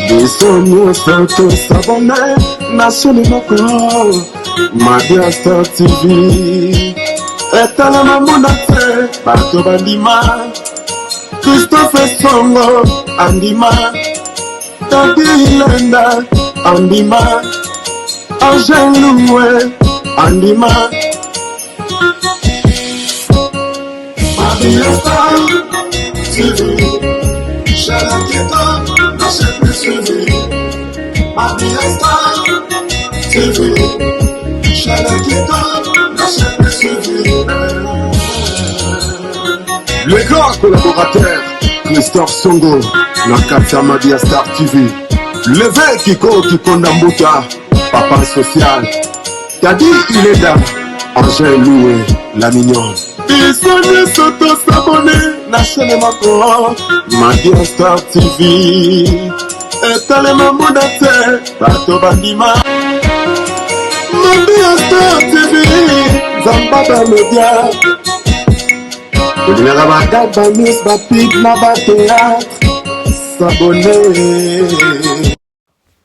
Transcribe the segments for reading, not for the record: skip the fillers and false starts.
Biso nyonso tosabone na chaine moko Madia Star TV etalama mona te bato bandima Christophe Songo andima Tati Ilenda andima Angel Luwe andima Madia Star TV chaîne kitoko na chaîne plus suivie Madia Star TV chaîne kitoko na chaîne plus suivie. Le grand collaborateur Christophe Songo na kati ya Madia Star TV. Leve Kiko Kikonda Mbuta, papa social. Tadi Ileda, Angèle Loué, la mignonne. Biso nyonso tosabone na chaîne moko Madia Star TV. Etalema mona te bato bandima Madia Star TV Nzamba ba media Olingaka ba ba news ba pub na ba théâtre. S'abonner.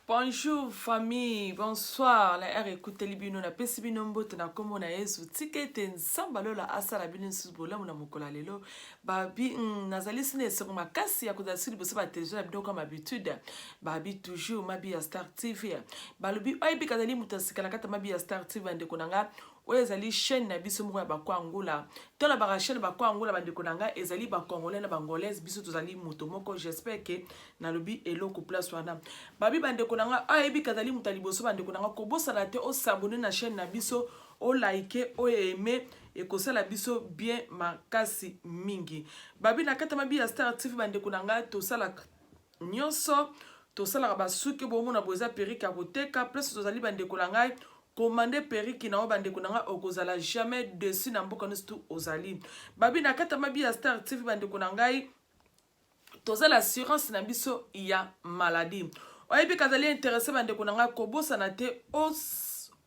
Bonjour famille, bonsoir la heure ekuteli bino napesi bino mbote na nkombo na Yesu. Tika ete Nzambe alola asala bino lisusu bolamu na mokolo ya lelo. Babi nazali sina esengo makasi ya kozala lisusu liboso ba television na bino comme habitude. Babi toujours mabi ya Star TV. Balobi oyebi kazali moto ya sika na kati ya mabi ya Star TV bandeko na nga. Oyo ezali chaine na biso moko ya ba kwa Angola. To na baka chaine ba kwa Angola bandeko na nga ezali ba congolais na ba angolaise biso tozali moto moko. J'espère que nalobi eloko place wana. Babi bandeko na nga ayebi kazali moto ya liboso bandeko na nga kobosana te o s'abonner na chaine na biso, o liker, o aimer ekosala biso bien makasi mingi. Babi na kati ya mabi ya Star TV bandeko na nga tosalaka nyonso tosalaka basuki bomona boye eza perruque ya koteka place tozali bandeko na ngai commande perruque na yo bandeko na ngai okozala jamais dessus na mboka nyonso tu ozali babi na kati ya mabi ya Star TV bandeko na ngai toza na assurance na biso ya maladie oyebi kazali intéressé bandeko na ngai kobosana te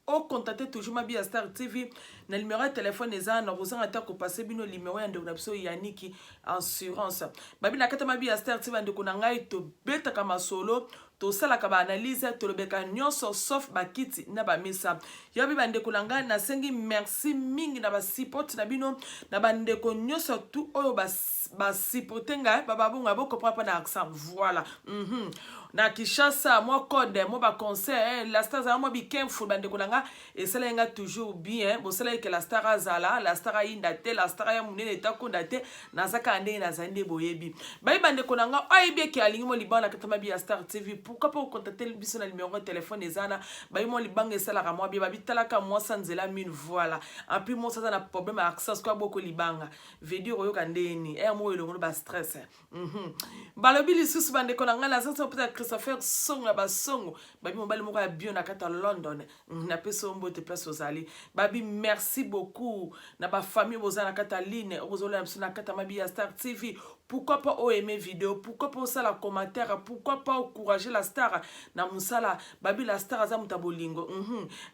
ocontacte toujours mabi ya Star TV na numero ya telefone eza na kozanga te kopase bino numero ya ndeko na biso Yaniki assurance. Babi na kati ya mabi ya Star TV bandeko na ngai tobetaka masolo tosalaka baanalyse tolobeka nyonso sauf bakiti na bamesa yabi bandeko na ngai nasengi merci mingi na basupport na bino na bandeko nyonso tu oyo basupporte ngai bababonga bocomprendre mpa na accent voilà. Na Kinshasa mwa code mwa baconseil la star azala mwa bikemfu bandeko na nga esalaki nga toujours bien bosalaki ke la star azala la star ayinda te la star aya monene etakonda te naza kaka ndenge nazali nde boyebi bayi bandeko na nga oyebi eke alingi mwa libanga na kati mabi ya Star TV pourquoi pas ocontacte biso na numero ya telefone eza na bayi mwa libanga esalaka mwa bien babitalaka mwasa nzela mine voilà en plus mwasi aza na problème ya accent sikoyo aboko libanga veut dire oyoka ndeni ere moko elongolo ba stress. Balobi lisusu bandeko na ngai naza mpenza Christopher Songo ya basongo babi mobali moko ya bio na kati ya London napesi yo mbote place ozali babi merci beaucoup na bafamille boza na kati ya line okozolona biso na kati ya mabi ya Star TV. Pourquoi pas oaime vidéo, pourquoi pas osala commentaire, pourquoi pas encourager la star na mosala babi la star aza moto ya bolingo.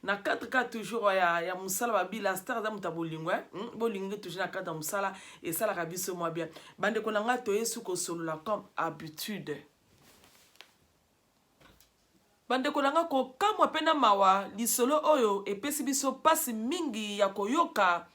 Na cadre ka toujours ya mosala babi la star aza moto ya bolingo eh? Bolingo toujours na cadre ya mosala esalaka biso mwa bien bandeko na ngai toyesu kosolola comme habitude bandeko na ngai kokamwa mpe na mawa lisolo oyo epesi biso mpasi mingi ya koyoka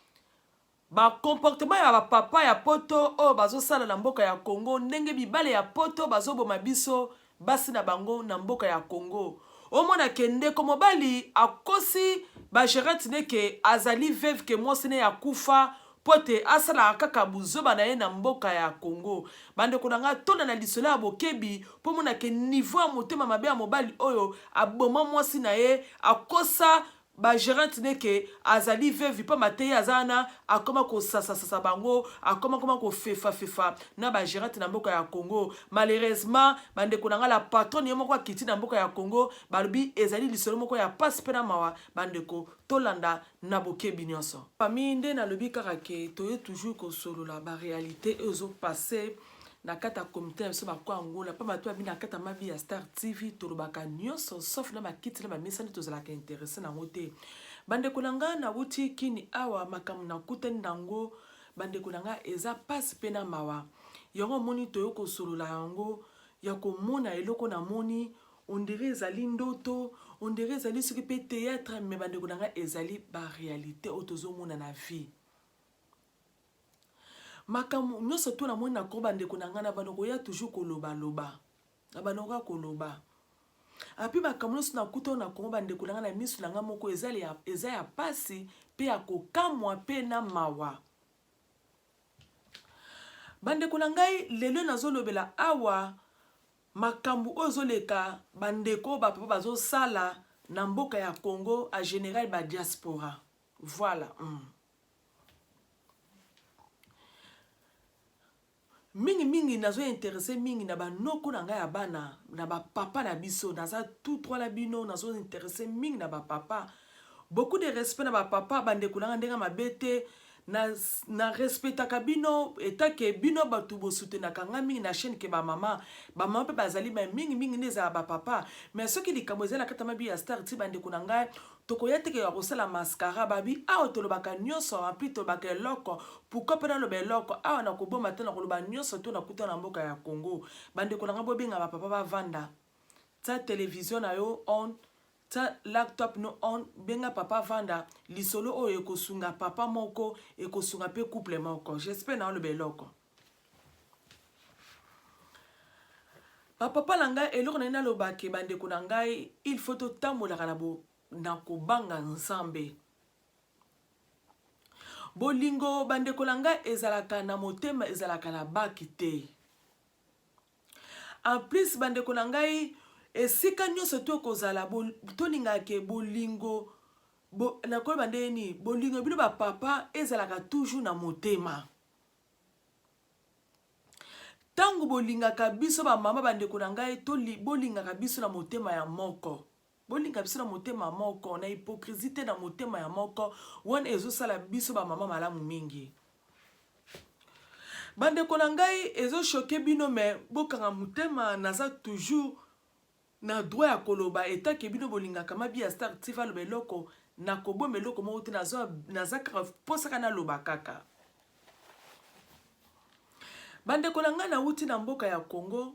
bacomportement ya bapapa ya poto oyo bazosala na mboka ya Congo ndenge mibale ya poto bazoboma biso basi na bango na mboka ya Congo. Omona ke ndeko mobali akosi bagérante ne ke azali veuve ke mwasi ne akufa mpo te asalaka kaka buzoba na ye na mboka ya Congo. Bandeko na ngai tonda na lisolo ya bokebi mpo mona ke niveau ya motema mabe ya mobali oyo aboma mwasi na ye akosa bagérante ne ke azali veuve pamba te ye aza wana akoma kosasasasa bango akoma koma kofefafefa na bagérante na mboka ya Congo. Malheureusement bandeko na ngai la patronne ye moko akiti na mboka ya Congo balobi ezali lisolo moko ya pasi mpe na mawa bandeko tolanda na bokebi nyonso. Famille nde nalobi kaka ke toye toujours kosolola baréalité oyo ezopasse na kati ya comité na biso bakwa Angola pamba te babi na kati ya mabi ya Star TV tolobaka nyonso sauf na bakiti na bamesa nde tozalaka intéressé nango te. Bandeko na ngai nawuti kini awa makambo nakutani nango. Bandeko na ngai, eza pasi pe na mawa. Yango omoni toye kosolola yango ya komona eloko namoni on dirait ezali ndoto, on dirait ezali soki pe theatre mais bandeko na ngai ezali ba realite oyo tozomona na vie. Makambo nionso tout namoni na ko bandeko na ngai na banda koya toujours koloba loba. Na banda koya koloba. Api makambo nionso nakuta oyo na Congo bandeko na ngai na misu na ngai moko eza ya, eza ya pasi pe ya kokamwa pe na mawa. Bandeko na ngai lelo nazolobela awa makambo oyo ezoleka bandeko oyo ba papa bazosala na mboka ya Congo en general ba diaspora. Voilà. Mingi mingi nazo interesse mingi na ba noko na ngai ya bana na ba papa na biso naza tout droit na bino nazo interesse mingi na ba papa beaucoup de respect na ba papa ba ndeko na ngai ndenge mabe te na, na respectaka bino etant que bino batu bo soutenaka ngai mingi na chaîne ke ba mama ba mama pe bazali mais mingi mingi nde ezala ba papa mais soki likambo ezali na kati ya mabi ya star ti ba ndeko na ngai Tokoya te ke ya kosala mascara babi awa tolobaka nioso en plus tolobaka eloko pourquoi pe naloba eloko awa nakobomba te nakoloba nioso to nakuta na mboka ya Congo bandeko na nga bobenga ba papa bavanda tia television na yo on tia laptop no on benga papa avanda lisolo oyo ekosunga papa moko ekosunga pe couple moko j'espère naoloba eloko. Ba papa na ngai eloko nalingi naloba ke ba ndeko na ngai il faut totambolaka na bo na kobanga Nzambe. Bolingo ba ndeko na ngai ezalaka na motema ezalaka na baki te. En plus ba ndeko na ngai esika nionso to kozala bo, tolingaka ke bolingo bo, nakoloba ndenge nini bolingo bino ba papa ezalaka toujours na motema. Tango bolingaka biso ba mama ba ndeko na ngai to bolingaka biso na motema ya moko bolinga biso na motema moko na hypocrisie te na motema ya moko wana ezosala biso ba mama malamu mingi bandeko na ngai ezo choque bino me bokanga motema naza toujours Na droit ya koloba etant que bino bolingaka mabiya star TV aloba eloko nakobomba eloko moko te naza naza kaka posa kaka naloba kaka. Bandeko na ngai nawuti na mboka ya Congo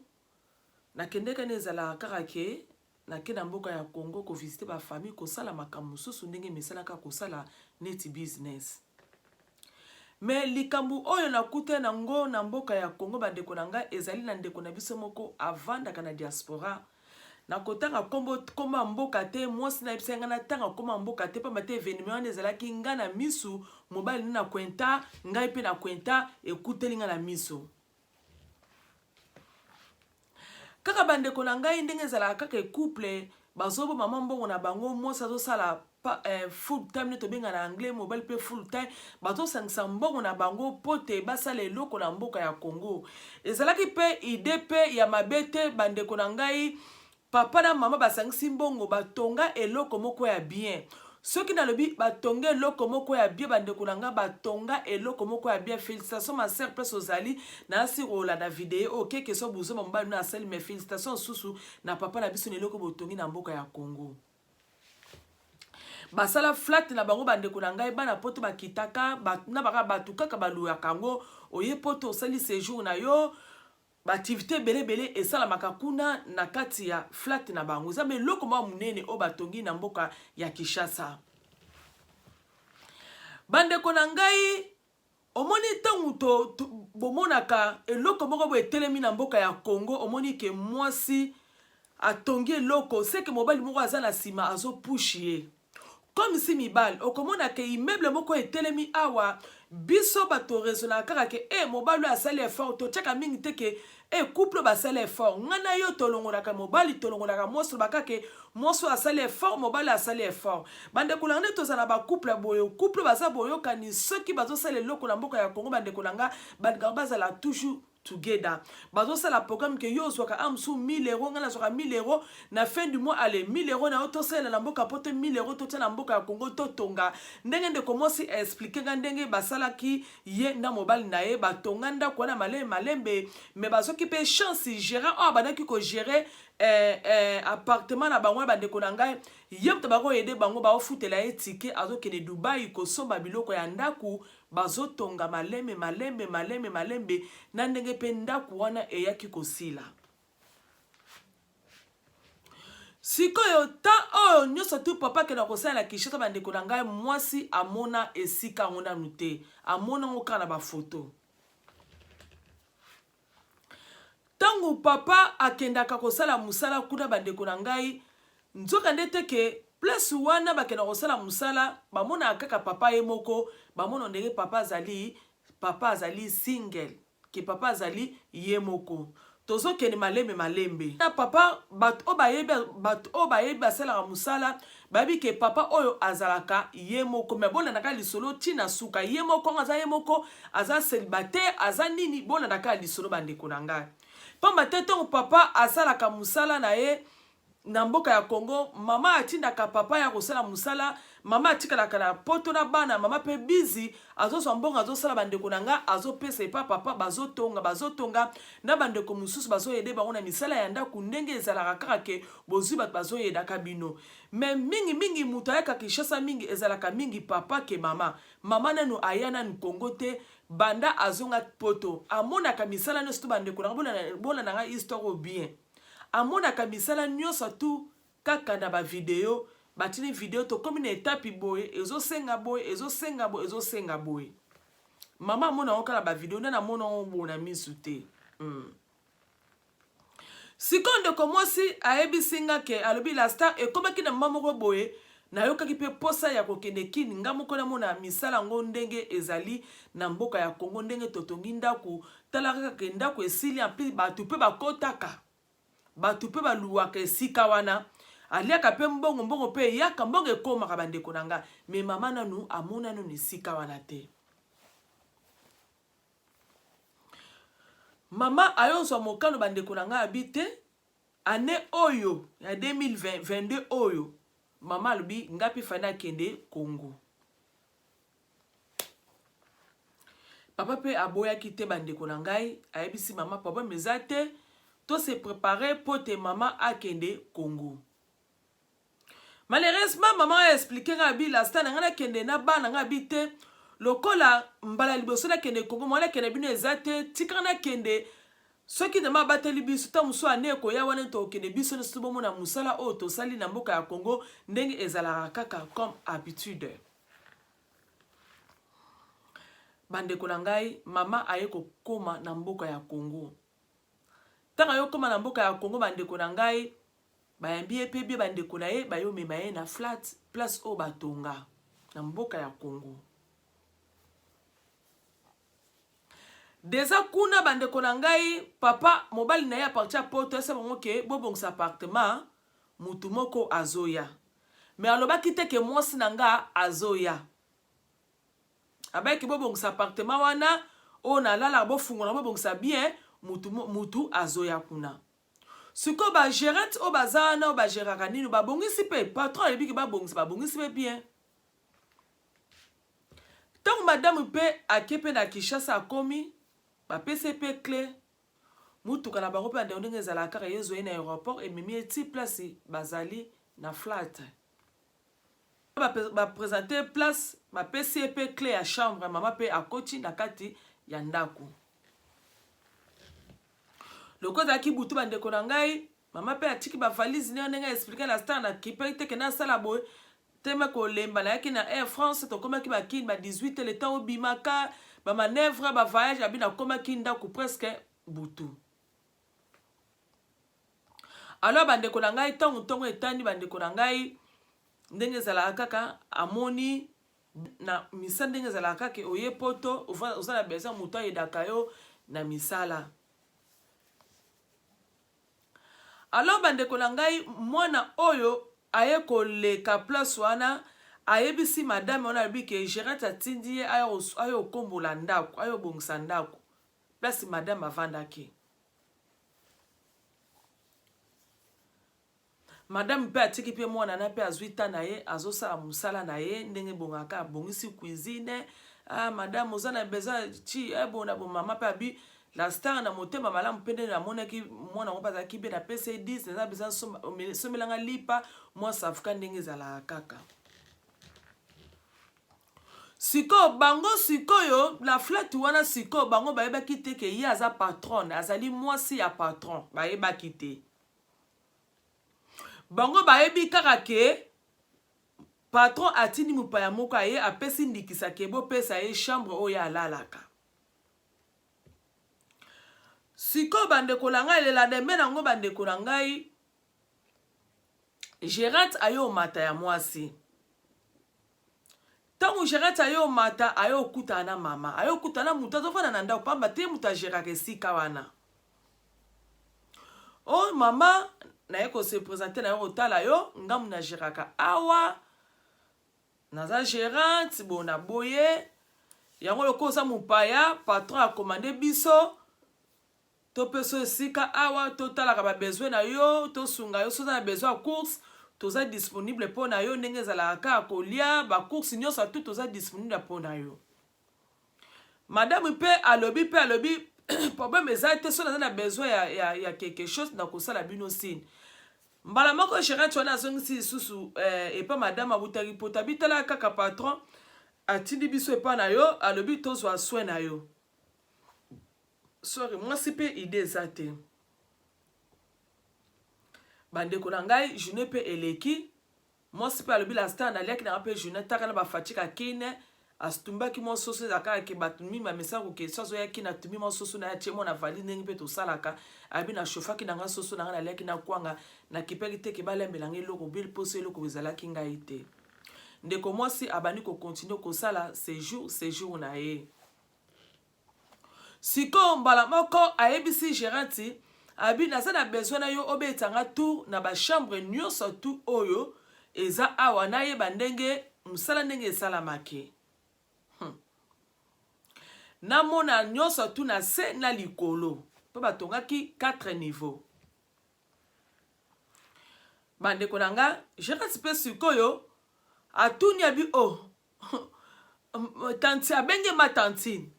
nakendeke na ezalaka kaka ke nake na mboka ya Congo ko visiter ba famille kosala makambo mosusu ndenge mesalaka kosala neti business. Mais likambo oyo nakutani na ngo na mboka ya Congo ba ndeko na ngai ezali na ndeko na biso moko avandaka na diaspora nakotanga kombo kombo ya mboka te mwasi na yebisaki ngai natanga kombo ya mboka te pamba te evenement wana ezalaki ngai na misu mobali na kwenta ngai pe na kwenta ekuteli ngai na misu Kaka ba ndeko na ngai ndenge ezalaka kaka couple bazoboma mwa mbongo na bango mwasi azosala eh, full time nde tobenga na anglais mobali mpe full time bazosangisa mbongo na bango mpo te basala eloko na mboka ya Congo ezalaki mpe ide mpe ya mabe te bandeko na ngai Papa na mama basangisi mbongo batonga eloko moko ya bien soki nalobi batonga eloko moko ya bien bandeko na nga batonga eloko moko ya bien felicitations ma sœur place ozali nasi kolanda video oyo keke so buzoba mobali na asali mais felicitations susu na papa na biso na eloko botongi na mboka ya Congo basala flat na bango bandeko na ngai bana poto bakitaka na baka bato kaka baluyaka yango oye poto osali sejour na yo Ba activites ebele ebele esalamaka kuna na kati ya flat na bango. Eza ba eloko moko ya munene oyo batongi na mboka ya Kinshasa. Bandeko na ngai, omoni ntango to, to, bomonaka eloko moko boye etelemi na mboka ya Congo, omoni ke mwasi atongi eloko, seke mobali moko aza na nsima azo push ye. Comme si mibali okomona ke immeuble moko etelemi awa biso bato raisonnaka kaka ke eh mobali oyo asali effort totiaka mingi te ke eh couple oyo basali effort ngai na yo tolongolaka mobali tolongolaka mwasi tolobaka ke mwasi oyo asali effort mobali asali effort bandeko na ngai nde tozala ba couple ya boye couple oyo baza boyokani soki bazosala eloko na mboka ya Congo bandeko na ngai balingaka bazala toujours together bazosala programme ke yo ozwaka a mosusu 1000 euro ngai nazwaka 1000 euro na fin du mois ale 1000 euro na yo tosalela na mboka poto 1000 euro totia na mboka ya Congo totonga ndenge ndeko mwasi explike ngai ndenge basalaki ye na mobali na ye batonga ndako wana malembe malembe me bazwaki mpe chance gérant oyo abandaki kogere eh, eh, appartement na bango na bandeko na ngai ye moto bakoyede bango baofutela ye tike azokende Dubai kosomba biloko ya ndako. bazotonga malembe malembe malembe malembe na ndenge mpe ndako wana eyaki kosila. Sikoyo temps oyo nyoso tu papa akenda kosala na Kinshasa bandeko na ngai mwasi amona esika yango nanu te amona yango kaka na ba photo. Tango papa akendaka kosala musala kuna bandeko na ngai nzoka nde te ke place wana bakenda kosala musala bamonaka kaka papa ye moko bamona ndenge papa azali papa azali single ke papa azali ye moko tozo kende malembe malembe na papa bato oyo bayebi bato oyo bayebi basalaka mosala bayebi ke papa oyo azalaka ye moko me bolandaka lisolo ti na suka ye moko yango aza ye moko aza célibataire aza nini bolandaka lisolo bandeko na ngai pamba te ntango papa asalaka mosala na ye Na mboka ya Congo mama atindaka papa aya kosala musala, mama atikalaka na poto na bana, mama pe busy azozwa mbongo azosala ba ndeko na nga azopesa epa papa bazotonga bazotonga na ba ndeko mususu bazo aider bango na misala ya ndaku ndenge ezalaka kaka ke bozui batu bazo aidaka bino mais mingi mingi mutu ayaka Kinshasa mingi ezalaka mingi papa ke mama, mama nanu aya nanu Congo te banda azonga poto amonaka misala nionso to ba ndeko na nga bolanda nga histoire oyo bien. Amonaka misala nioso tout kaka na ba video, batindi video tokomi na etape boye ezo senga boye ezo senga boye ezo senga boye. Maman amona yango kaka na ba video nani amona yango boye na misu te. Hmm. Sikoyo ndeko mwasi ayebisi nga ke alobi la star ekomaki na mama moko boye nayokaki mpe posa ya kokende kin nga moko namona misala yango ndenge ezali na mboka ya Congo ndenge totongi ndaku tala kaka ke ndaku esili en plus batu pe bakotaka batu pe baluwaka esika wana aliaka pe mbongo mbongo pe eyaka mbongo ekomaka bandeko na nga me mama nanu amona nanu esika wana te mama ayozwa mokano bandeko na nga abi te année oyo ya 2022 oyo mama alobi nga pe fani akende Congo Papa pe aboyaki te ba ndeko na ngai, ayebisi mama problème eza te, to se preparer po te mama akende Congo. Malheureusement mama a expliquer ngai abi lasta na ngai nakende na bana ngai abi te lokola mbala liboso nakende Congo mwana nakende bino eza te tika nakende soki Nzambe abateli biso ntango mosusu ane ekoya wana tokokende biso nyonso tobomona mosala oyo tosali na mboka ya Congo ndenge ezalaka kaka comme habitude. Bandeko na ngai, mama aye kokoma na mboka ya Congo. Ntango aye kokoma na mboka ya Congo, bandeko na ngai, bayambi ye mpe bie bandeko na ye baye omema ye na flat place oyo batonga na mboka ya Congo. Deja kuna bandeko na ngai, papa mobali na ye aparti ya poto ayebisa bango ke bobongisa appartement, mutu moko azoya. Mais alobaki te ke mwasi na nga azoya. Abayaki bobongisa appartement wana oyo nalalaka bofungola bobongisa bien mutu, mutu azoya kuna. Sikoyo ba gerante oyo baza wana oyo bageraka nini babongisi mpe patron alobi ke babongisa babongisi mpe bien. Ntango madame mpe ake mpe na Kinshasa akomi bapesi ye mpe cle Mutuka na bango pe ba ndeko ndenge ezalaka kaka ye zua ye na aeroport ememi ye ti place bazali na flat. Ba presente ye place ba pesi ye pe cle ya chambre mama pe akoti na kati ya ndaku. Lokola ezalaki butu ba ndeko na ngai mama pe atiki ba valise naye ndenge a explique na star na kipaki te ke nasala boye teme kolemba nayaki na Air France tokomaki ba kin ba 18 le temps obimaka ba manœuvre ba voyage abi nakomaki ndaku presque butu alors bandeko na ngai ntango ntongo etani bandeko na ngai ndenge ezalaka kaka amoni na misala ndenge ezalaka kaka oye poto oza na besoin moto ayedaka yo na misala Alors ba ndeko na ngai mwana oyo aye koleka place wana ayebisi madame wana alobi ke gerante atindi ye aya okombola ndako aya obongisa ndako place madame avandaki madame mpe atiki mpe mwana na mpe azwi ta na ye azosala mosala na ye ndenge ebongaka abongisi cuisine ah madame oza na besoin ti eh, bona bo mama mpe abi La star na motema malamu pe nde namonaki mwana yango pe azalaki bien napesi ye 10 naza besoin sombela nga lipa mwa safuka ndenge ezalaka kaka. Sikoyo bango sikoyo na flat wana sikoyo bango bayebaki te ke ye aza patronne, azali mwasi ya patron, bayebaki te. Bango bayebi kaka ke patron atindi mopaya moko aye apesi ndikisa ke bopesa ye chambre oyo alalaka. Sikoyo bandeko na ngai lela dembe na yango bandeko na ngai Gerante aye omata ya mwasi. Ntango Gerante aye omata, aye okutana na mama, aye okutana na moto azofanda na ndako pamba te moto ageraka esika wana. O oh, mama, naye ko se presenter, naye kotala yo, ngambo na geraka awa, naza gerante bona boye yango lokola oza mopaya, patron akomande biso Topesa yo esika awa totalaka ba besoin na yo, tosunga yo soki oza na besoin ya course toza disponible mpo na yo ndenge ezalaka kaka kolia ba course nyonso ya tout toza disponible mpo na yo. Madame mpe alobi mpe alobi problème eza te soki naza na besoin ya, ya, ya quelque chose nakosala bino signe. Mbala moko gerante wana azongisi lisusu eh, epa madame awutaki poto abi tala kaka patron atindi biso epa na yo alobi tozwa soin na yo. Sorry mwasi pe idee eza te. Bandeko na ngai journée pe eleki mwasi pe alobi la star naliaki nanga pe journée taka na bafatika kine astumbaki mwa soso ezalaka kaka ke bato mingi bamesana kokende so azoya kine atumbi mwa soso na ye atie mwa na valise ndenge mpe tosalaka abi na chauffaki na ngai soso na ngai naliaki na kwanga nakipaki te ke balambela ngai eloko bile mposo eloko ezalaki ngai te ndeko mwasi abandi kokontinue kosala sejour sejour na ye Sikoyo mbala moko ayebisi gerante abi naza na besoin na yo obetisa nga tour na ba chambre nionso tout oyo eza awa nayeba ndenge musala ndenge esalamaki. Hum. Namona nionso tout na se na likolo po batongaki 4 niveaux. Bandeko na nga gerante pe sikoyo atuni abi oh Tanti abenge ma tantine.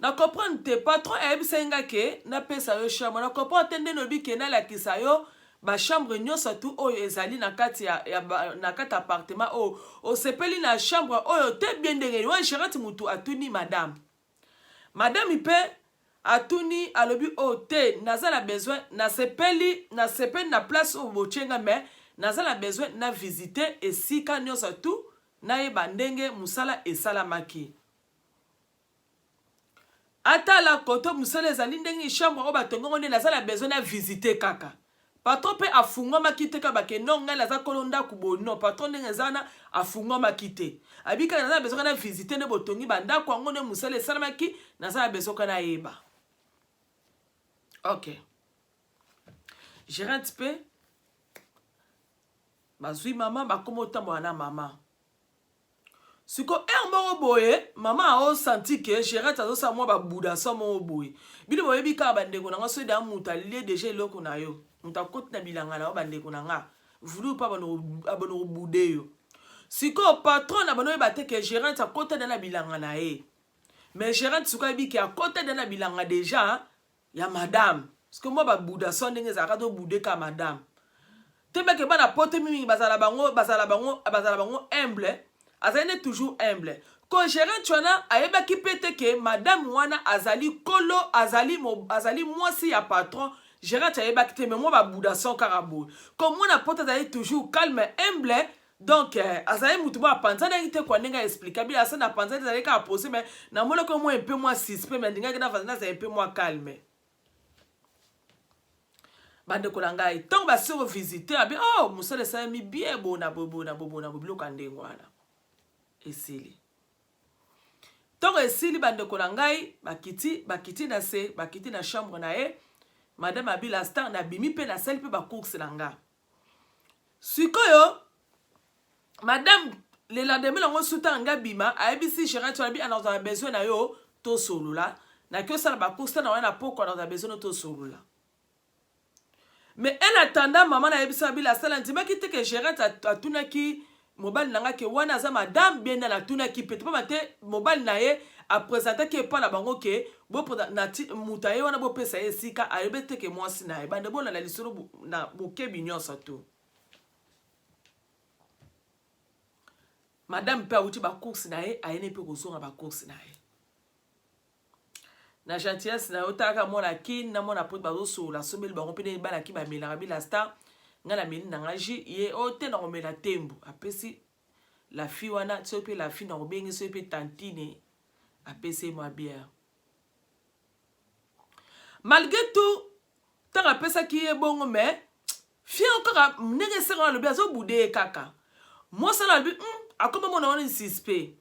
Na comprendre te patron ayebisaki nga ke napesa yo chambre na comprendre te ndenge olobi ke nalakisa yo ba chambre nyonso tu oyo ezali na kati ya, ya na kati appartement oyo osepeli na chambre oyo te bien ndenge nini wana gerante mutu atuni madame madame mpe atuni alobi oyo oh, te naza na besoin nasepeli nasepeli na place oyo botie nga mais naza na besoin na visite esika nyonso tu nayeba ndenge mosala esalamaki. Atala koto mosala ezali ndenge chambre oyo batongi yango nde naza na besoin na visite kaka. Patron pe afungwamaki te kaka bake non ngai naza kolo ndako boye non patron ndenge eza wana afungwamaki te. Abi kaka naza na besoin kaka na visite nde botongi ba ndako yango nde mosala esalamaki naza na besoin kaka nayeba. Ok. Gerante pe Bazui mama bakoma otambola na mama. Siko heure moko boye mama ao senti que Gerard azosala mwa ba budason moko boye. Bino boyebi kaka bandeko na nga soki da moto alie deja eloko na yo, moto akoti na bilanga na yo bandeko na nga, voulu ou pas abanda kobude yo. Sikoyo patron na bando oyeba te que Gerard akota da na bilanga na ye. Mais Gerard sikoyo ayebi que akota da na bilanga deja ya madame parce que mwa ba budason ndenge ezalaka to bude ka madame te meke bana poto mingi bazala bango bazala bango bazala bango humble azali nde toujours humble ko gerant wana ayebaki mpe te ke madame wana azali kolo azali, mo, azali mwasi ya patron gerant ayebaki te me mwa babudason kaka boye ko mwana poto azali toujours calme humble donc eh, azali motu moko apanzanaki te kua ndenge aexplika bi asa na panzani ezalaki kaka pose mais namonaki mwa mpe mwa suspect mais alingaki nazala mpe mwa calme bandeko na ngai ntango basi kovisite abi oh mosala esalemi bien bona boye boye na boye boye na boye biloko ya ndenge wana esili ntango esili bandeko na ngai bakiti bakiti na se bakiti na chambre na ye madame abi la star nabimi mpe nasali mpe bacourse na nga Sikoyo madame le lendemain nango suta nga bima ayebisi gérant wana bi ana na besoin na yo tosolola naki osala ba course na wana na pokwa na besoin no tosolola mais en attendant mama nayebisa bila asala ndimaki te ke gérant atunaki mobali na nga ke wana aza madame bien nani atunaki pe te pamba te mobali na ye apresentaki epa na bango ke moto aye wana bopesa ye esika ayebi te ke mwasi na ye bande bolanda lisolo na bokebi nyonso tu. Madame mpe awuti ba course na ye, ayene mpe kozonga ba course na ye. Na gentillesse na yo, talaka mwana kin na mwana poto bazosolola, asombeli bango mpe ndenge bana kin bamelaka bila star. Ngai nameli na ngai jus, ye o te nakomela tembo. Apesi la fille wana, soki mpe la fille nakobengi, soki mpe tantine, apesi ye mwa bière. Malgré tout, ntango apesaki ye bongo, mais fille kaka ndenge esengaka alobi azobude ye kaka. Mwasi wana alobi akoma mona wana suspect.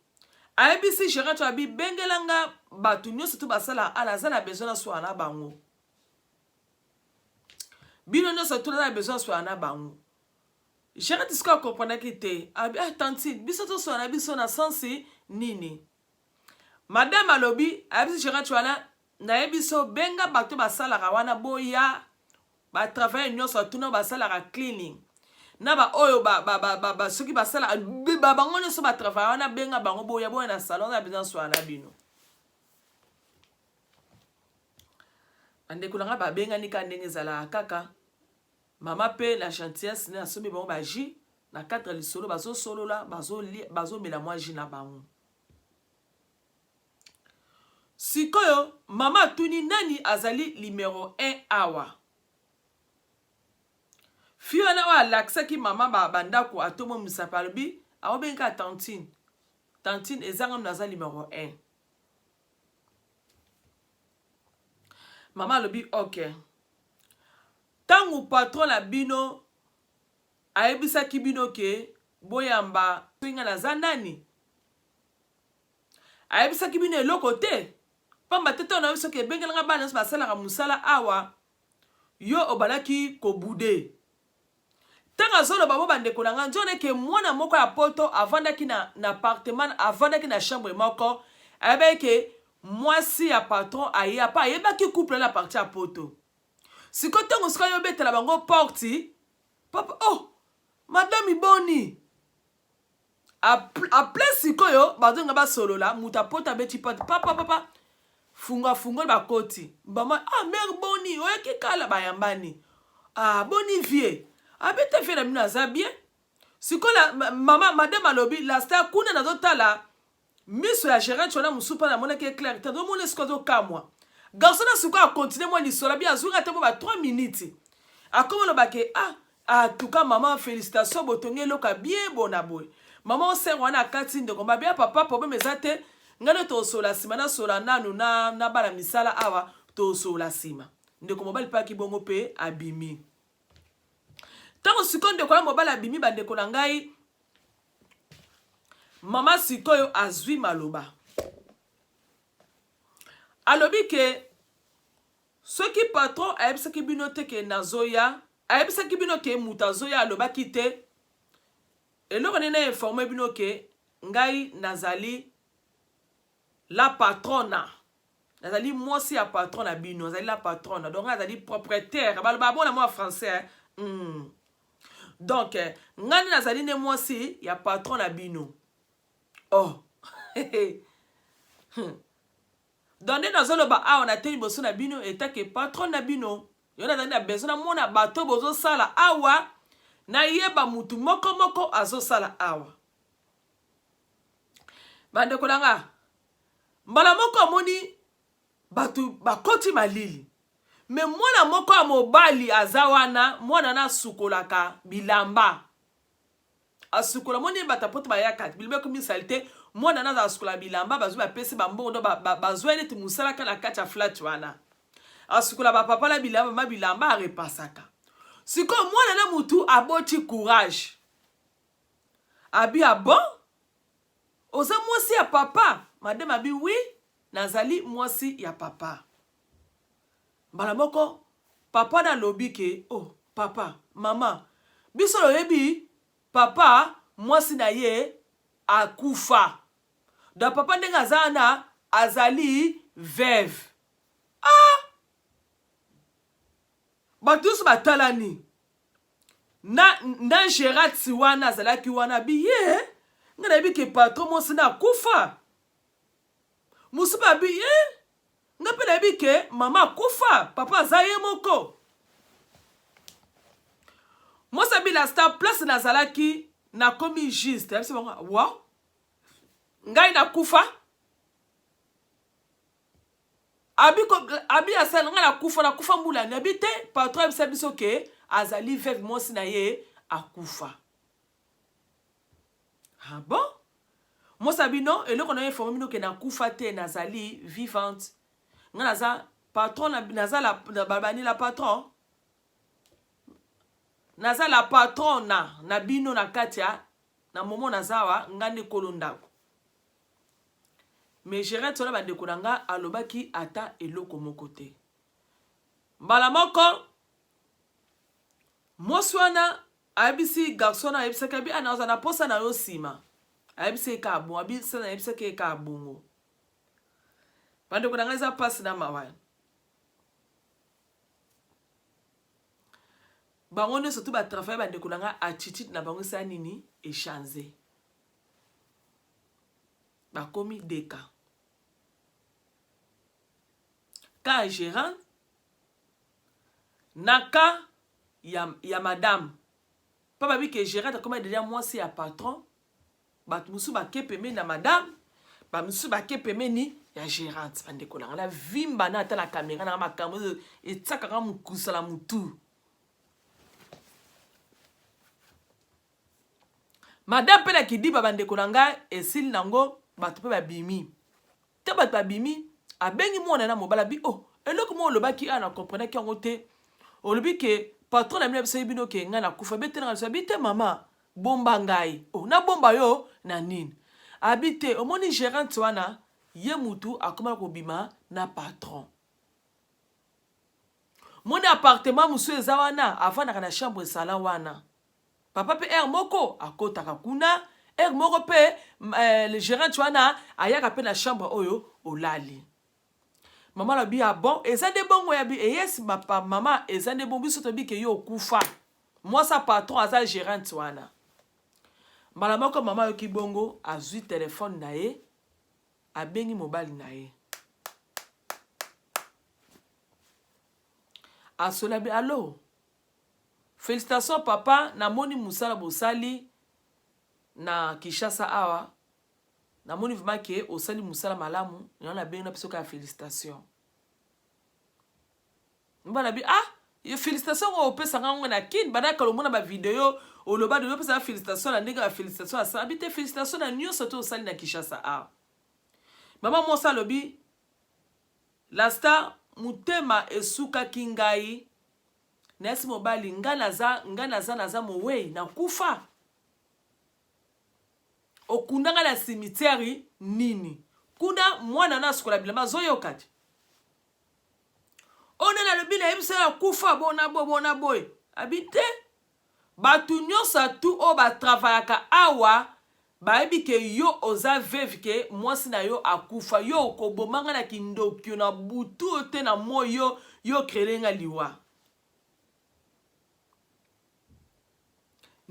Ayebisi gérant abi bengela nga bato nyonso to basala ala, aza na besoin naswala na bango. Bino nyonso to naza na besoin naswala na bango. Gérant sikoyo akomprendaki te. Abi ah tantine, biso toswala na biso na sensi nini? Madame alobi, ayebisi gérant wana, nayebi so benga bato basalaka wana boya, batravaille nyonso atuna basalaka cleaning na baoyo ba, ba, ba, ba, ba, soki basalaka ba, bango nyonso batravaille wana, benga bango boya, boya na salon na besoin swala na bino. Bandeko na ngai babengani kaka ndenge ezalaka kaka. Mama mpe na gentillesse ne asombi bango ba jus na cadre lisolo, bazosolola, bazomela mwa jus na bango. Sikoyo mama atuni nani azali numero 1 awa. Fille wana oyo alakisaki mama bandako atomo misapi, alobi aobengi kaka tantine. Tantine, ezanga naza numero 1. Mama alobi ok. Ntango patron na bino ayebisaki bino ke boyamba nga naza nani, ayebisaki bino eloko te? Pamba te ntango nayebi soki ebengelanga bana nyonso basalaka mosala awa, yo obandaki kobude. Ntango azoloba bo, bandeko na ngai, nzona eke mwana moko ya poto avandaki na appartement, avandaki na chambre moko, ayebaki ke mwasi ya patron aye apa, ayebaki couple na parti ya poto. Sikoyo ntango sikoyo ayobetela bango porte, papa, oh madame boni aple. Sikoyo bazonga basolola, moto apoto abeti porte, papa, papa, funga fungoli, bakoti. Mama, ah mère boni, oyaki kala. Bayambani, ah boni vie? Abete vie na bino aza bien. Sikoyo mama, madame alobi la star kuna nazotala miso ya gérante wana mosusu mpa namonaki éclair te, azomona sikoyo azokamwa. Garçon na sikoyo akontinue mwa lisolo, abi azwaki ata mwa ba 3 minutes, akoma olobake ah en tout cas mama, félicitation, botongi eloko ya bien bona boye. Mama osere wana akati ndeko mabe ya papa, problème eza te, ngai nde tosola nsima, nasola nanu na bana misala awa, tosola nsima. Ndeko mobali mpe aki bongo mpe abimi. Ntango sikoyo ndeko na mobali abimi, bandeko na ngai, mama sikoyo azwi maloba, alobi ke soki patron ayebisaki bino te ke nazoya, ayebisaki bino ke moto azoya, alobaki te eloko nini na informe bino ke ngai nazali la patrona, nazali mwasi ya patron na bino, nazali la patrona, donc ngai azali propriétaire, baloba bona mwa français. Donc ngai nde nazali nde mwasi ya patron na bino. Oh, donc nde nazoloba awa na te liboso na bino etake patron na bino, yo nazali na besoin namona bato bozosala awa, nayeba mutu moko moko azosala awa. Bandeko na nga, mbala moko amoni bato bakoti malili, me mwana moko ya mobali aza wana, mwana na asukolaka bilamba, asukola moni bato apoto bayaka bilamba ekomi saleté, mwana na aza asukola bilamba, bazwi bapesi bambongo do bazwa neti mosalaka na kati ya flat wana, asukola bapapa na bilamba, ma bilamba arepasaka. Sikoyo mwana na mutu aboti courage, abi ah bon, oza mwasi ya papa? Madame abi oui, nazali mwasi ya papa. Mbala moko papa nalobi ke oh papa, mama, biso loyebi papa mwasi na ye akufa, donc papa ndenge aza wana azali veuve. Ah, bato nyonso batalani na Gérard wana azalaki wana, bi ye ngai nayebi ke patron mwasi na akufa. Mosusu abi ye ngai mpe nayebi ke mama akufa, papa aza ye moko. Mwasi abi la star, place nazalaki nakomi juste, ayebisi bango wa. Ngai nakufa? Abi, abi asala ngai nakufa, nakufa mbula nini? Abi te, patron ayebisa biso ke azali veuve, mwasi na ye akufa. Ah bon? Mwasi abi non, eloko na yo informe bino ke nakufa te, nazali vivante. Ngai naza patron, naza la, babani la patron. Naza la patrona na bino na kati ya na momo naza awa, ngai nde kolo ndako. Mais Gerette wana bandeko na nga alobaki ata eloko moko te. Mbala moko mwasi wana ayebisi garçon wana, ayebisaki abi ah, naza na posa na yo nsima. Ayebisi ye kaka bongo, abi sana ayebisaki ye kaka bongo. Bandeko na nga eza mpasi na mawa. Bango nyonso tu batravaille bandeko na nga, attitude na bango esala nini? Echange. Bakomi deka. Ka gérant na ka ya, ya madame. Pa babi ke gérant akoma deja mwasi ya patron, bato mosusu bake pembeni na madame, ba mosusu bake pembeni ya gérante. Bandeko na nga na vimba na ata na kamera na nga makambo etiaka nga mokusa na mutu. Madame mpe na kidiba bandeko na ngai esili nango, bato mpe babimi te, bato babimi. Abengi mwana na mobali abi oh, eloko moko olobaki awa na comprenaki yango te. Olobi ke patron na bino abisaki bino ke ngai nakufa, betelanga biso. Abi te mama, bomba ngai. Oh, nabomba yo na nini? Abi te, omoni gérante wana, ye mutu akoma kobima na patron. Moni appartement mosusu eza wana, avandaka na chambre esala wana. Papa mpe heure moko akotaka kuna, heure moko mpe eh, le gérant wana ayaka mpe na chambre oyo olali. Mama alobi ah bon, eza nde bongo? Ya bi eyesi mama, eza nde bongo, biso toyebi ke yo okufa, mwasi ya patron aza gérante wana. Mbala moko mama ayoki bongo, azwi telefone na ye, abengi mobali na ye, asoli abi allo, Felicitations papa, namoni musala bosali na Kinshasa awa, namoni vraiment ke osali musala malamu, yango nabengi na biso kaka felicitations. Mbala bi ah, yo felicitations ngo opesa nga ngo na kin, banda kala omona ba video oloba de opesa nga felicitations na ndenge ba felicitations asala bi te, felicitations na nyonso to osali na Kinshasa awa. Mama mwasi alobi la star, motema esukaki ngai. Nayesi mobali nga naza nga naza naza moweyi nakufa okunda nga na cimetière nini kuna mwana na asukola bilamba azoyoka te oyo nani alobi nayebisa yo akufa bona boye bona boye abi te. Bato nyonso atu oyo batravayaka awa bayebi ke yo oza veuve ke mwasi na yo akufa yo okoboma nga na kindoki na butu oyo te na moi yo yo crele nga liwa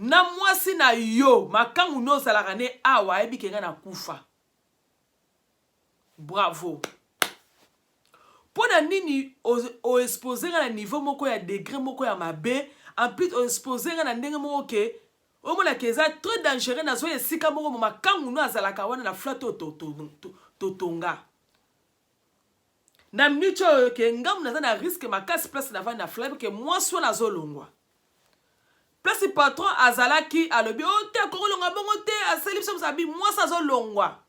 na mwasi na yo makangu no ozalaka ne awa ayebi ke nga nakufa. Bravo. Mpo na nini o expose nga na niveau moko ya degre moko ya mabe, en plus o expose nga na ndenge moko ke omona ke eza très dangereux, nazwa esika moko mo makangu no azalaka wana na flat oyo totonga na minute oyo ke ngambu naza na risque makasi place navandi na flat ke mwasi wana azolongwa place patron azalaki alobi o oh, te akokolonga bongo te asali biso abi mwasi azolongwa.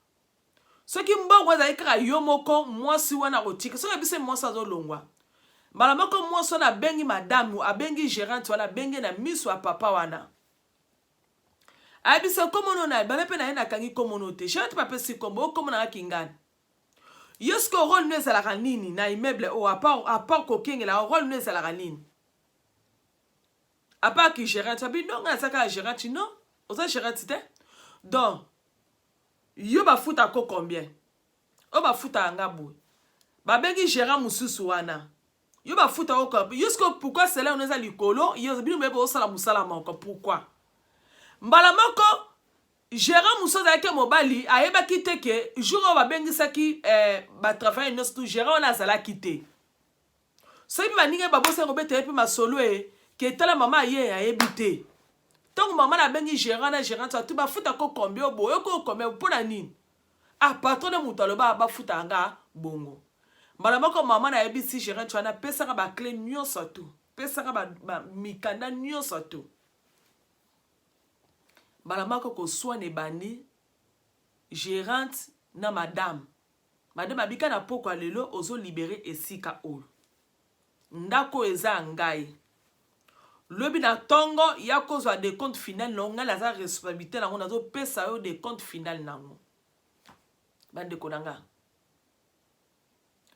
Soki mbongo ezali kaka yo moko, mwasi wana akotika. Soki abisi mwasi azolongwa mbala moko, mwasi wana abengi madame, abengi gerante wana, abengi na miso ya papa wana, ayebisa nkombo na bame mpe na ye nakangi nkombo te. Gerante mpe apesi nkombo, okombo nanga kingani. Yo sikoyo role no ezalaka nini na immeuble oyo, apart kokengela, role no ezalaka nini apart ki gerante? Abi non, ngai naza kaka gerante. Non, oza gerante te. Donc yo bafuta ko combien? Oyo bafutaka nga boye. Babengi gérant mosusu wana, yo bafuta ko combien? Yo sikoyo pourquoi salaire no eza likolo? Yo bino boye bosala mosala moko, pourquoi? Mbala moko gérant mosusu azalaki mobali, ayebaki te ke jour oyo babengisaki eh, batravaille nyonso tu, gérant wana azalaki te. Soki mpe baninga babosani kobeta ye mpe masolo e ke tala mama aye, ayebi te. Ntango mama na abengi gérant na gérant atu bafuta ko combien, oboye ko combien, mpo na nini? Ah patron nde moto aloba bafutaka nga bongo. Mbala moko mama nayebisi gerante wana pesaka ba cle nyonso tout, pesaka ba, ba mikanda nyonso tout. Mbala moko koswana ebandi gerante na madame. Madame abika na pokwa lelo ozo libere esika oyo. Ndako oyo eza ya ngai. Lobi na tongo ya kozwa decompte final na ngai naza responsabilité nango nazo pesa yo decompte final nango. Bandeko na nga.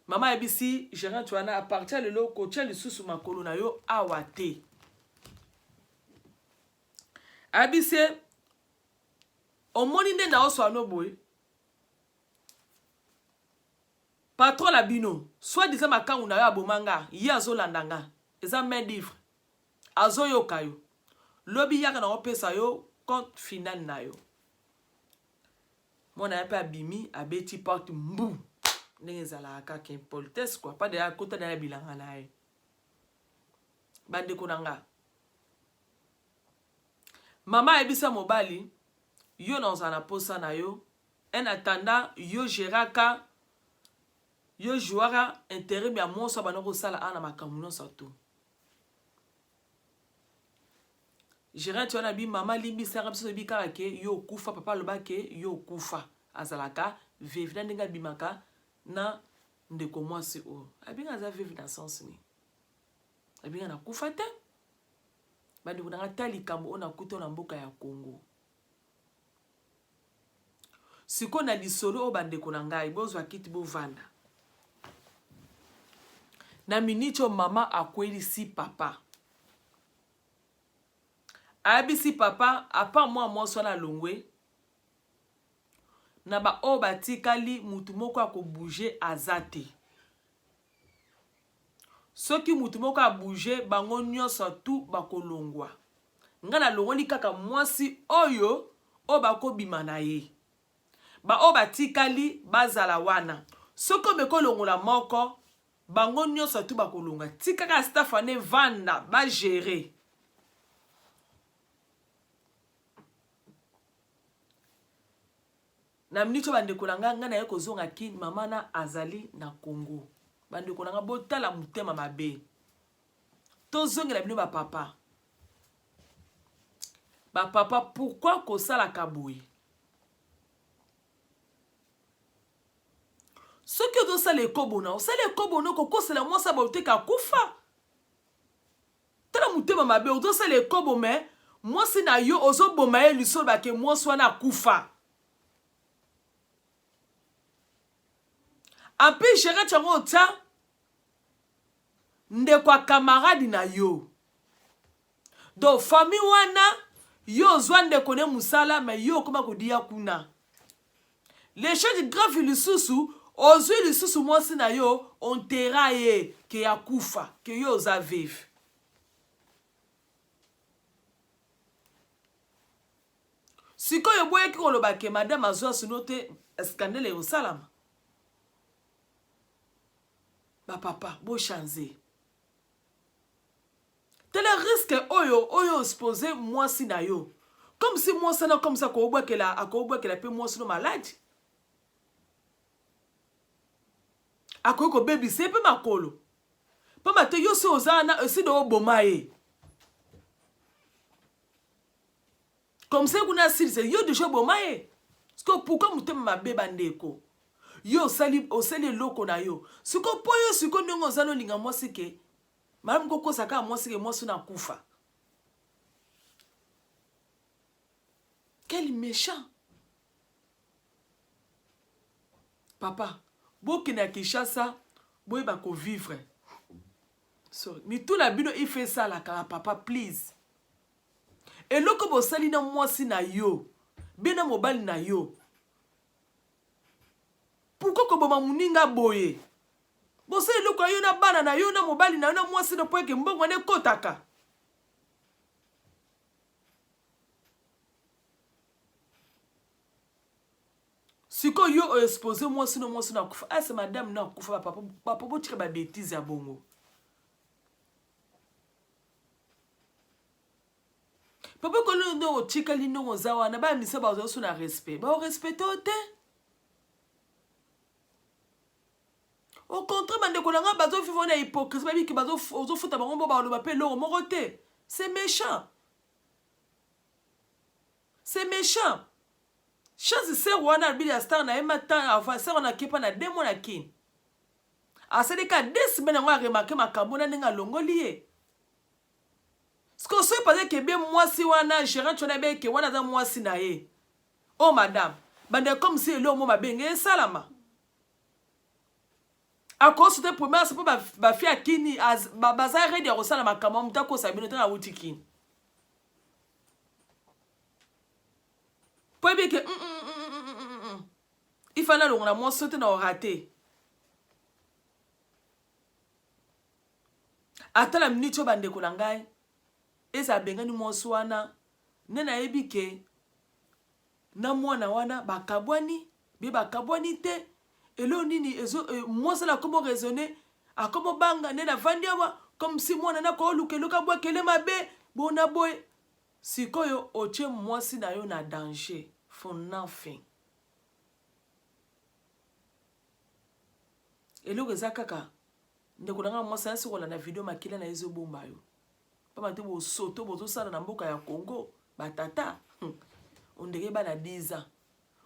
Mama ayebisi gerante wana a partir lelo kotia lisusu makolo na yo awa te. Ayebisi omoni nde naoswa no boye Patron na bino soit disant makangu nayo aboma nga ye azo landa nga eza main d'ivre azo yoka yo lobi yaka nako pesa yo compte final nayo mwana ya pe abimi abeti porte mbu ndenge ezalaka kaka impolitesse quoi pas de akota na ya bilanga na ye bandeko na nga mama ayebisa mobali yo na ozala na posa na yo En attendant yo geraka yo jouaka interim ya monso abanda kosala awa na makambo nyonso tout. Gerante wana bi mama limbisaka biso toyebi kaka ke yo okufa papa aloba ke yo okufa azalaka veuve na ndenge abimaka na ndeko mwasi oyo abinga aza veuve na sens nini abinga nakufa te bandeko na nga ta likambo oyo nakuta na mboka ya Congo Sikoyo na lisolo oyo bandeko na ngai bozwa kiti bovanda. Na minute oyo mama akwelisi papa. Ayebisi papa apa mwa mwasi wana alongwe na ba oyo batikali mutu moko ya kobouge aza te. Soki mutu moko a bouger bango nionso tout bakolongua. Nga nalongoli kaka mwasi oyo oyo bakobima na ye. Ba oyo batikali bazala wana. Soki omeki olongola moko bango nionso tout bakolongua. Tika kaka staff wana evanda ba gerer. Na minute oyo bandeko na nga, nga naye kozonga kin, mama na azali na Congo. Bandeko na nga botala motema mabe. Tozongela bino ba papa. Ba papa pourquoi kosalaka boye? Soki ozosala ekobo na osala ekobo na okokosela mwasi ya bato te akufa. Tala motema mabe ozosala ekobo mais mwasi na yo ozoboma ye lisolo bake mwasi wana akufa. En plus gerant yango otia ndeko ya camarade na yo. Donc famille wana yo ozwa ndeko ne musala mais yo okoma kodiya kuna. Les choses grave lisusu ozwi lisusu mwasi na yo ontera ye ke akufa ke yo oza veuve. Sikoyo oboyaki koloba ke madame azwa sino te scandale ekosalama. Ba papa bo changer. Tala risque oyo oyo expose mwasi na yo. Comme si mwasi wana comme ça akobwakela akobwakela pe mwasi no maladi. Akoki kobebisa ye pe makolo. Pamba te yo si oza wana esi de oboma ye. Comme ça kuna asilisa yo deja oboma ye. Sikoyo pourquoi motema mabe bandeko? Yo osali osali eloko na yo. Sikoyo po yo sikoyo ndenge oza nolinga mwasi ke malamu kokosa kaka mwasi ke mwasi na akufa. Quel méchant. Papa, bokende ya Kinshasa boyeba ko vivre. Sorry, mitu na bino ife esalaka papa please. Eloko bosali na mwasi na yo be na mobali na yo pourquoi koboma moninga boye bosali eloko ya yo na bana na yo na mobali na yo na mwasi na po eke mbongo wana ekotaka sikoyo yo oexpose mwasi no mwasi no akufa ase madame no akufa bapapa papa botika babetise ya bongo Papa kolo nde otikali ndongo oza wana ba misa bazo so na respect ba respecte yo te. Au contraire bandeko na ngai bazo vivre na hypocrisie bayebi ke ozofuta bango mbo baloba mpe eloko moko te. C'est méchant. C'est méchant. Chance sœur wana alobi ya star na ye mata avant sœur wana akepa na deux mois na kin. Asali ka deux semaines yango a remarquer makambo na ndenge alongoli ye. Sikoyo soki parce que be mwasi wana gerante wana be ke wana aza mwasi na ye. Oh madame, banda comme si eloko mo mabe nge esalama. Akoso te première mpo ba fille ya kini baza ready ya kosala makambo moto akosa bino te na wuti kini. Po yebi ke mm, mm, mm, mm, mm, mm. Ifa na longola mwasi te na orate. Ata na minute oyo bandeko na ngai eza abengani mwasi wana nde nayebi ke na mwana wana bakabwani bie bakabwani te eloko nini ezo eh, mwasi wana akomi raisonne akomi obanga nde navandi awa comme si mwana nakoluka eloko abwakele mabe bona boye sikoyo otie mwasi na yo na danger for nothing eloko eza kaka Ndeko na nga mwasi nasi kolanda video makila na ezo bomba yo. Pamba te bosoto bozosala na mboka ya Congo ba tata hmm. Ondeke bana 10 ans.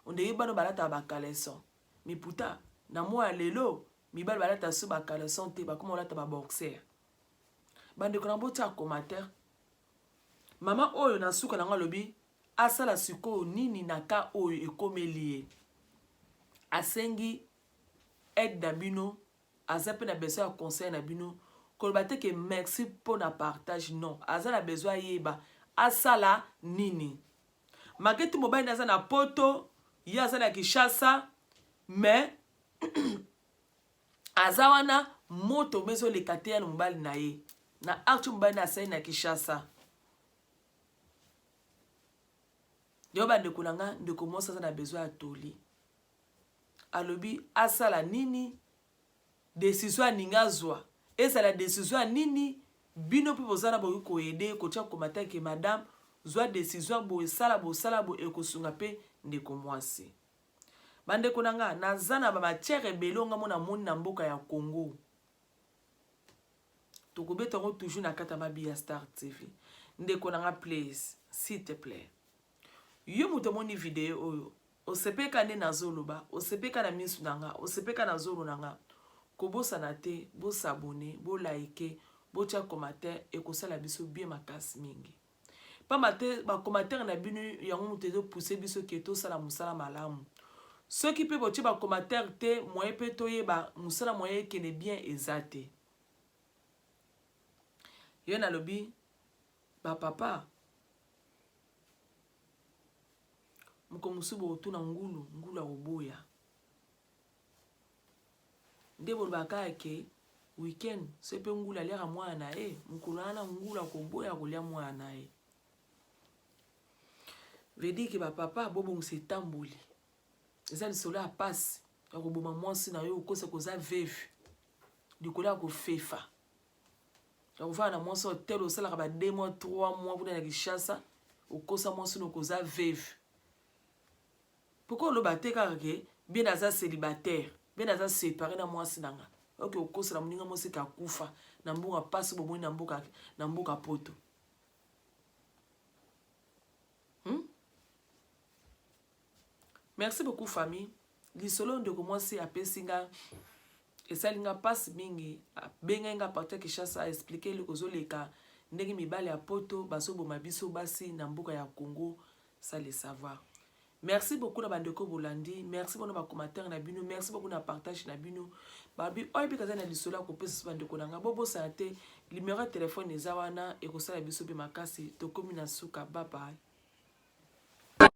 Ondeke bana balataka ba caleçon. Mais pourtant na mois ya lelo mibali balata su ba caleçon te bakoma kolata ba boxer. Bandeko na botia commentaire. Mama oyo na suka na nga alobi asala sikoyo nini na cas oyo ekomeli ye. Asengi aide na bino aza pe na besoin ya conseil na bino koloba te ke merci pona partage non aza na besoin ayeba asala nini malgre tout mobali naza na poto ye aza na Kinshasa mais aza wana moto ezoleka te ya na mobali na ye na acte mobali na asali na Kinshasa yo bandeko na nga ndeko mwasi aza na besoin ya toli alobi asala nini decision alingi azwa ezala decision ya nini bino pe boza na bokoki ko aider ye kotia commentaire ke madame zwa decision boye sala boye sala boye ekosunga pe ndeko mwasi ba ndeko na nga naza na ba matière ebele oyo nga moko namoni na mboka ya Congo tokobeta yango toujours na kati ya mabiya star TV ndeko na nga please s'il te plait Yo moto omoni video oyo osepeka nde nazo loba osepeka na misu na nga osepeka na zolo na nga kobosana te bo s'abonner bo like botia commentaire ekosala biso bien makasi mingi pamba te ba commentaire na bino yango moto ezo pousser biso ke tosala mosala malamu soki pe botie ba commentaire te moyen pe toyeba mosala moyen ekende bien eza te yo nalobi ba papa Mokolo mosusu bokotuna ngulu, ngulu akoboya. Nde bolobaka kaka ke week-end soki mpe ngulu aliaka mwana na ye, mokolo wana ngulu akoboya kolia mwana na ye. Veut dire ke ba papa bobongisa etamboli. Eza lisolo ya pasi ya koboma mwasi na yo okosa koza veuve likolo ya kofefa. Ya kovanda na mwasi hotel osalaka ba 2 mois 3 mois kuna na Kinshasa okosa mwasi no koza veuve. Pourquoi oloba te kaka ke bien aza célibataire, bien aza séparé na mwasi na nga. Ok okosela moninga mwasi ka kufa na mbongo pasi bomoni na mboka na mboka poto. Merci beaucoup famille. Lisolo ndeko mwasi apesi nga esali nga pasi mingi abengaki nga partir ya Kinshasa a expliquer eloko ezoleka ndenge mibali ya poto bazoboma biso basi na mboka ya Congo sans le savoir. Merci beaucoup na bandeko bolandi, merci beaucoup na ba commentaires na bino, merci beaucoup na partage na bino. Babi oyo bikaza na lisolo ya kopesa bandeko na nga bobosana te numero ya telefone eza wana ekosala biso pe makasi tokomi na suka bye bye.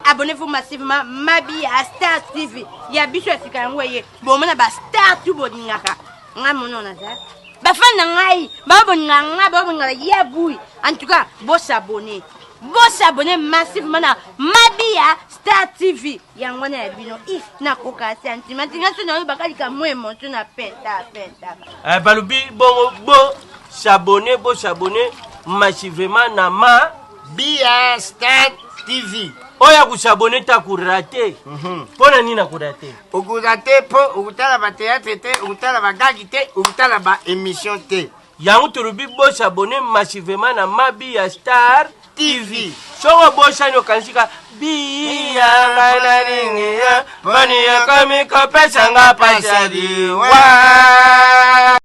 Abonnez-vous massivement Mabi à Star TV. Ya biso ya sika yango eye. Bomona ba star tout bolingaka. Nga mono naza. Ba fan na ngai, ba bolingaka nga, ba bolingaka ya bouille. En tout cas, bo s'abonner. Bo s'abonner massivement na Mabi ya Star TV. Yango wana ya bino. If nakoka sentiment nga so nayo bakalika mo emotion na penta penta. Eh, balobi bongo bo s'abonner, bo s'abonner massivement na ma Bia Star TV. Oyo akosabone te akorate. Mpo na nini akorate? Okorate mpo okotala bateatre te, okotala bagagi te, okotala baémission te. Yango tolobi bosabone massivement na Mabiya Star TV. Soki obosani okanisi ka biya ngai nalingi yo poni ekomi kopesa nga pasi ya liwa.